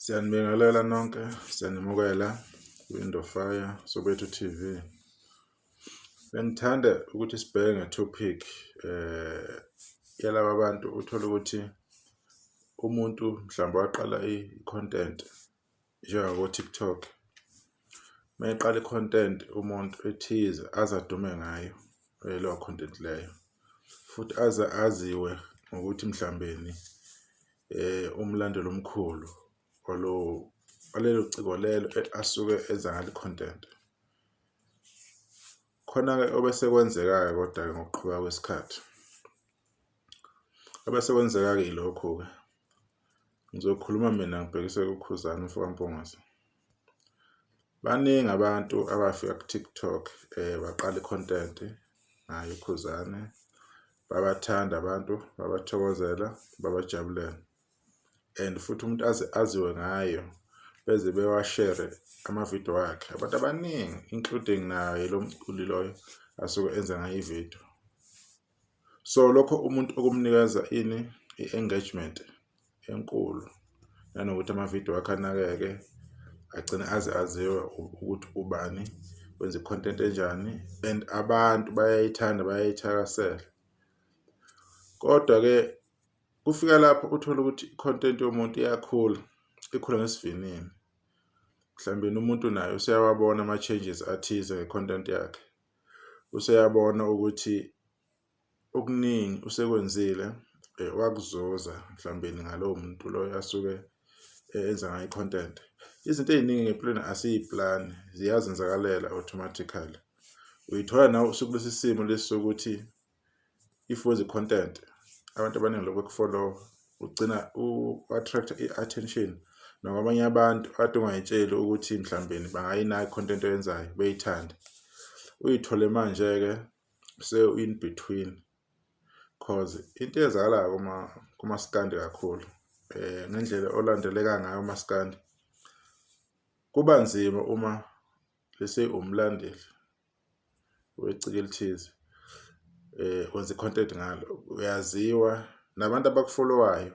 Siyanibingelela nonke, siyanimukela kwi-Indofaya Soweto TV. Bengithanda ukuthi sibheke nge-topic yalaba bantu uthole ukuthi umuntu mhlawumbe waqala i-content njengako-TikTok. Uma eqala i-content umuntu ethize aze adume ngayo leyo content leyo, futhi aze aziwe ngokuthi mhlawumbeni umlandeli omkhulu walelo ciko lelo asuke enza ngalo i-content. Khona-ke obese kwenzeka-ke kodwa-ke ngokuqhubeka kwesikhathi, ebese kwenzeka-ke ilokhu-ke, ngizokhuluma mina ngibhekise kuKhuzani umfo kaMpungose. Baningi abantu abafika ku-TikTok baqala i-content ngaye uKhuzani, babathanda abantu, babathokozela, babajabulela and futhi umuntu aze aziwe ngayo beze bewashere amavidiyo wakhe. Abantu abaningi including naye lo mculi loyo asuke enza ngayo ividiyo. So lokho umuntu okumnikeza ini i-engagement enkulu nanokuthi amavidiyo wakhe anakeke agcine aze aziwe ukuthi ubani wenza i-content enjani and abantu bayayithanda, bayayithakasela. Kodwa-ke kufika lapho uthole ukuthi i-content yomuntu iyakhula, ikhula ngesivinini. Mhlawumbe umuntu naye useyawabona ama-changes athize nge-content yakhe, useyabona ukuthi okuningi usekwenzile wakuzuza mhlawumbe ngalowo muntu loyo asuke enza ngayo i-content. Izinto ey'ningi empilweni asiyiplani, ziyazenzakalela automatically. Uyithola nawe usukulesi simo lesi sokuthi if wenza i-content abantu abaningi lokhu beku-follow-a, ugcina u-attract-a i-attention nakwabanye abantu kade ungay'tsheli ukuthi mhlawumbe bangayinaka i-content oyenzayo beyithande. Uy'thole manje-ke sewu-in between cause into eyenzakalayo kumaskandi kakhulu ngendlela olandeleka ngayo umaskandi, kuba nzima uma lese umlandeli weciko elithize wenza i-content ngalo, uyaziwa nabantu abaku-follow-ayo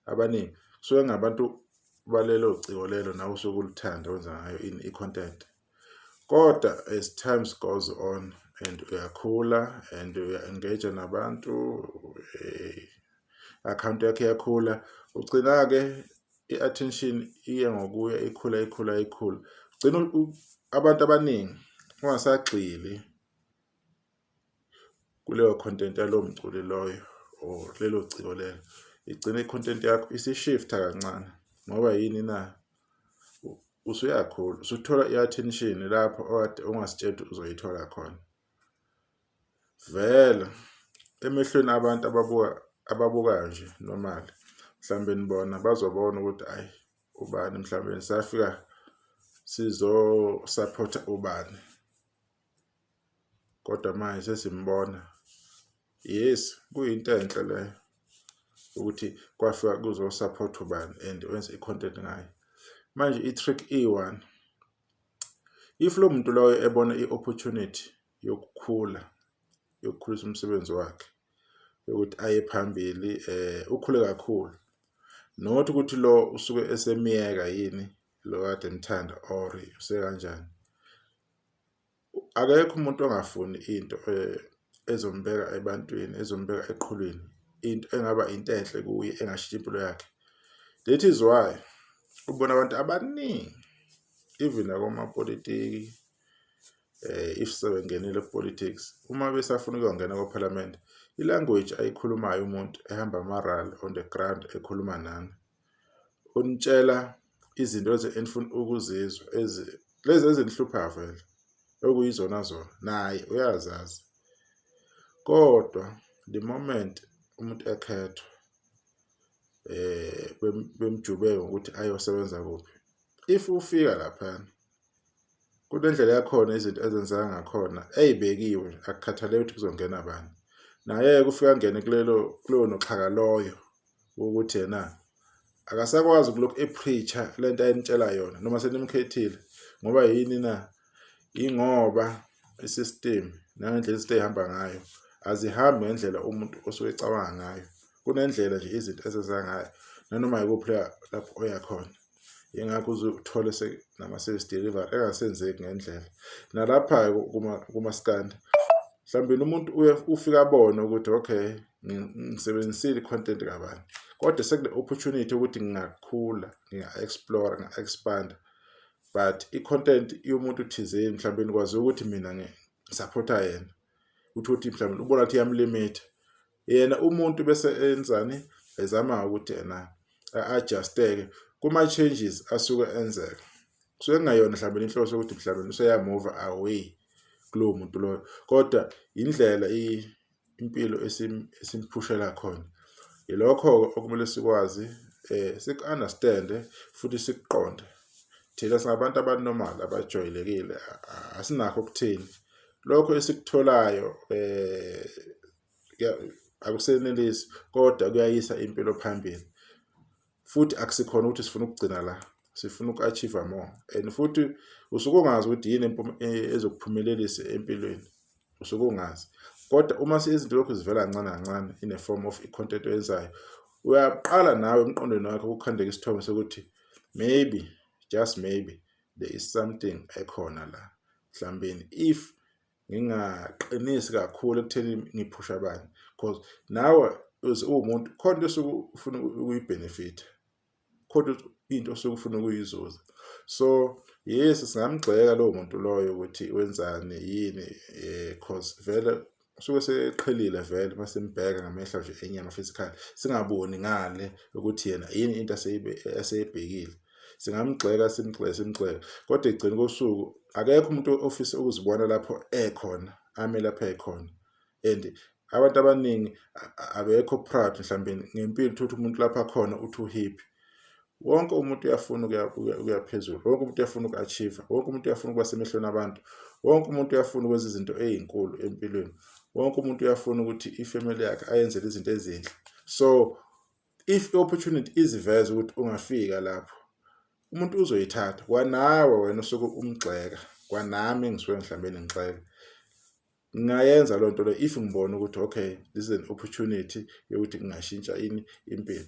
abaningi kusuke kungabantu balelo ciko lelo nawe osuke ulithanda wenza ngayo ini i-content. Kodwa as times goes on and uyakhula and uya-engage-a nabantu, i-akhawunti yakho iyakhula, ugcina-ke i-attention iye ngokuya ikhula ikhula ikhula. Ugcina abantu abaningi ungasagxili kuleyo content yalowo mculi loyo or lelo ciko lelo. Igcine i-content yakho isi-shift-a kancane ngoba yini na? Usuyakhula, usuthola i-attention lapho okade ungazitsheli ukuthi uzoyithola khona. Vele emehlweni abantu ababuka ababukayo nje normally, mhlawumbe bona bazobona ukuthi ayi ubani mhlawumbe safika sizo-support-a ubani, kodwa manje sesimbona. Yes, kuyinto enhle leyo ukuthi kwafika kuzo-support ubani and wenze i-content ngayo. Manje i-trick iyi-one, if lo muntu loyo ebona i-opportunity yokukhula, yokukhulisa umsebenzi wakhe, yokuthi aye phambili ukhule kakhulu, not ukuthi lo usuke esemiyeka yini lo kade emthanda or usekanjani. Akekho umuntu ongafuni into ezombeka ebantwini, ezombeka eqhulwini, into engaba into enhle kuye engashintsha impilo yakhe. That is why ubona abantu abaningi even nakomapolitiki if sebengenile ku-politics, uma besafuna ukuyongena kophalamende, i-language ayikhulumayo umuntu ehamba ama-rally on the ground ekhuluma nani, unitshela izinto lezi enifuna ukuzizwa lezi ezinihluphayo vele okuyizona zona naye uyazazi. Kodwa the moment umuntu ekhethwa bemjube ngokuthi ayosebenza kuphi, if ufika laphana kunendlela yakhona izinto ezenzeka ngakhona ey'bekiwe, akukhathaleki ukuthi kuzongena bani. Naye-ke ufike angene kulelo kulowo noxhaka loyo wokuthi yena akasakwazi ukulokhu e-preach-a lento ayenitshela yona noma senimkhethile. Ngoba yini na? Yingoba i-system nangendlela izinto ey'hamba ngayo azihambi ngendlela umuntu osuke ecabanga ngayo. Kunendlela nje izinto ezenza ngayo nanoma yikuphi lapho oya khona. Yingakho uze uthole nama-service delivery engasenzeki ngendlela. Nalapha-ke kumaskandi, mhlawumbe umuntu uye ufike abone ukuthi okay, ngisebenzisile i-content kabani, kodwa sekune-opportunity ukuthi ngingakhula, nginga-explore, nginga-expand, but i-content yomuntu thizeni mhlawumbe nikwazi ukuthi mina ngisupporta yena, uthi ukuthi mhlawumbe ubona ukuthi iyamlimitha yena umuntu, bese enzani, ezama ukuthi yena a-adjusteke kuma-changes asuke enzeka. Kusuke kungayona mhlawumbe inhloso yokuthi mhlawumbe useya-move away kulowo muntu loyo, kodwa indlela impilo esimphushela khona. Ilokho-ke okumele sikwazi siku-understand futhi sikuqonde. Thina singabantu abanormal, abajwayelekile, asinakho ukuthini. Lokho esikutholayo akusenelisi, kodwa kuyayisa impilo phambili. Futhi akusikhona ukuthi sifuna ukugcina la, sifuna uku-achieve more, and futhi usuke ungazi ukuthi yini ezokuphumelelisa empilweni, usuke ungazi. Kodwa uma izinto lokhu zivela kancane kancane in a form of i-content oyenzayo, uyaqala nawe emqondweni wakho ukukhandeka isithombe sokuthi maybe, just maybe, there is something ekhona la. Mhlawumbe if ngingaqinisi kakhulu ekutheni ngiphusha abanye, because nawe uwumuntu khona into osuke ufuna ukuyibenefit, khona into osuke ufuna ukuyizuza. So yes, singamgxeka lowo muntu loyo ukuthi wenzani, yini, cause vele usuke seqhelile vele masimbheka ngamehlo nje enyama, physical, singaboni ngale ukuthi yena yini into aseyibhekile. Singamgxeka, simgxeke, simgxeke, kodwa ekugcini kosuku akekho umuntu ofisa ukuzibona lapho ekhona, ame lapho ekhona. And abantu abaningi abekho proud mhlawumbe ngempilo, uthi umuntu lapha khona uthi uhappy. Wonke umuntu uyafuna ukuya phezulu, wonke umuntu uyafuna uku-achieve, wonke umuntu uyafuna ukuba semehlweni abantu, wonke umuntu uyafuna ukwenza izinto ey'nkulu empilweni, wonke umuntu uyafuna ukuthi ifamily yakhe ayenzele izinto ezinhle. So if i-opportunity iziveza ukuthi ungafika lapho, umuntu uzoyithatha. Kwanawe wena usuke umgxeka, kwanami ngisuke mhlawumbe ngigxeka, ngingayenza loo nto leyo if ngibona ukuthi okay, this is an opportunity yokuthi ngingashintsha ini, impilo.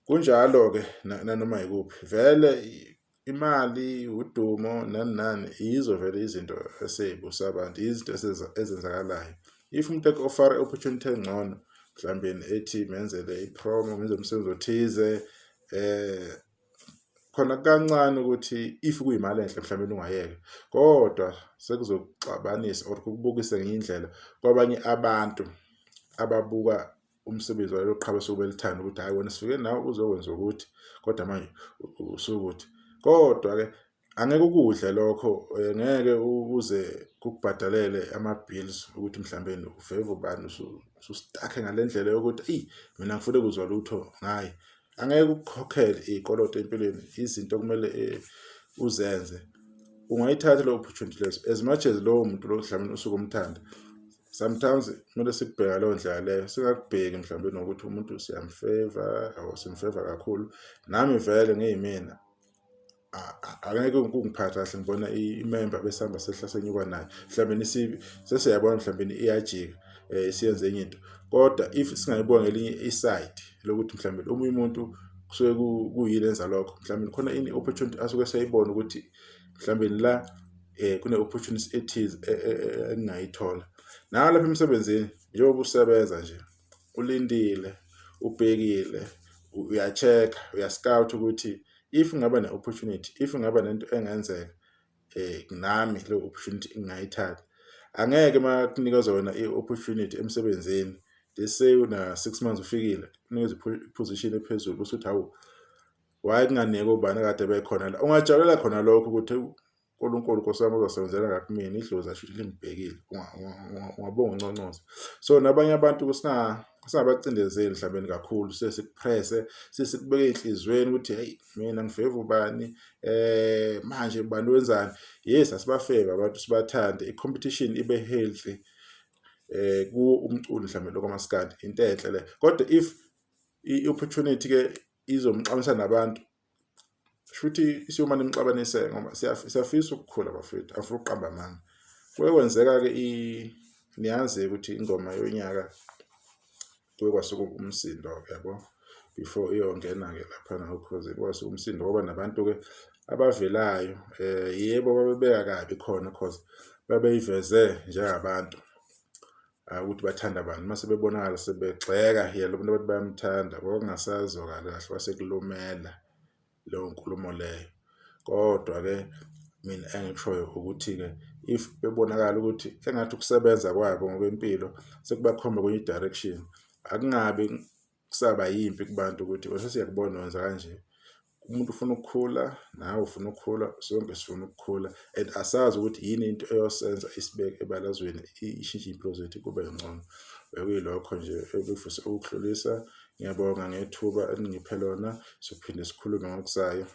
Kunjalo-ke nanoma yikuphi vele, imali, udumo, nani nani, yizo vele izinto esey'busa abantu, izinto ezenzakalayo. If umuntu eku-offer i-opportunity engcono mhlawumbe ethi menzele i-promo, menze umsebenzi othize, khona kancane ukuthi if kuyimali enhle mhlawumbe ungayeka, kodwa sekuzokuxabanisa or kukubukise ngenye indlela kwabanye abantu ababuka umsebenzi walelo qhawe esuke belithanda, ukuthi hhayi, wena sifike nawe uzokwenza ukuthi, kodwa manje usukuthi. Kodwa-ke angeke ukudle lokho, ngeke uze kukubhadalele ama-bills ukuthi mhlawumbe ufeva ubani, usustakhe ngale ndlela yokuthi eyi, mina ngifune kuzwa lutho ngaye. Angeke ukukhokhele iy'koloto empilweni, izinto okumele uzenze. Ungayithatha leyo opportunity lezo, as much as lowo muntu lo mhlawumbe usuke umthanda. Sometimes kumele sikubheka leyo ndlela leyo, singakubheki mhlawumbe nokuthi umuntu siyamfeva or simfeva kakhulu. Nami vele ngiyimina, angeke kungiphathe kahle ngibona imember besihamba sehla senyuka nayo, mhlawumbe sesiyabona mhlawumbe iyajika, isiyenze enye into. Kodwa if singayibuka ngelinye iside lokuthi mhlawumbe omunye umuntu kusuke kuyini enza lokho, mhlawumbe khona ini opportunity asuke seyibona ukuthi mhlawumbe la kune opportunity ethize engingayithola. Nalapha emsebenzini, njengoba usebenza nje, ulindile, ubhekile, uya-check-a, uya-scout ukuthi if ngaba ne-opportunity, if ngaba nento engenzeka, nami leyo opportunity ngingayithatha. Angeke uma kunikezwa wena i-opportunity emsebenzini, let's say una 6 months ufikile, unikezwe i-position ephezulu, bese uthi hawu, why kunganikwa ubani akade bekhona la? Ungajabulela khona lokho ukuthi uNkulunkulu, Nkosi yami, uzosebenzela ngakumina, idlozi asho ukuthi lingibhekile, ungabonga, unconcoze. So nabanye abantu singabacindezeli mhlawumbe kakhulu, sesikupresse, sesikubeke ey'nhliziyweni ukuthi hey, mina ngifeva ubani, manje ubani wenzani. Yes, asibafeve abantu, sibathande, i-competition ibe healthy kuwo umculo mhlawumbe lo kamaskandi, into enhle le. Kodwa if i-opportunity ke izomxabanisa nabantu, shuthi isiyomane imxabanise, ngoba siyafisa ukukhula bafethu, afuna ukuqamba amanga. Kuke kwenzeka-ke, niyazi ukuthi ingoma yonyaka kuke kwasuka umsindo, yabo. Before iyongena-ke laphana oKhozini, kwase umsindo ngoba nabantu-ke abavelayo yebo babebeka kabi khona cause babeyiveze njengabantu ukuthi bathanda bani mase bebonakala sebegxeka yena lo muntu abathi bayamthanda kwakungasazwakali kahle kwase kulumela leyo nkulumo leyo. Kodwa-ke mina engikushoyo ukuthi-ke if bebonakala ukuthi engathi ukusebenza kwabo ngokwempilo sekubakhomba kwenye i-direction, akungabi kusaba yimpi kubantu ukuthi wena siyakubona wenza kanje. Umuntu ufuna ukukhula, nawe ufuna ukukhula, sonke sifuna ukukhula and asazi ukuthi yini into eyosenza isibeke ebalazweni ishintshe iy'mpilo zethu kube ngcono. Bekuyilokho nje ebengifisa ukukudlulisa. Ngiyabonga ngethuba eningiphe lona, sophinde sikhulume ngokuzayo.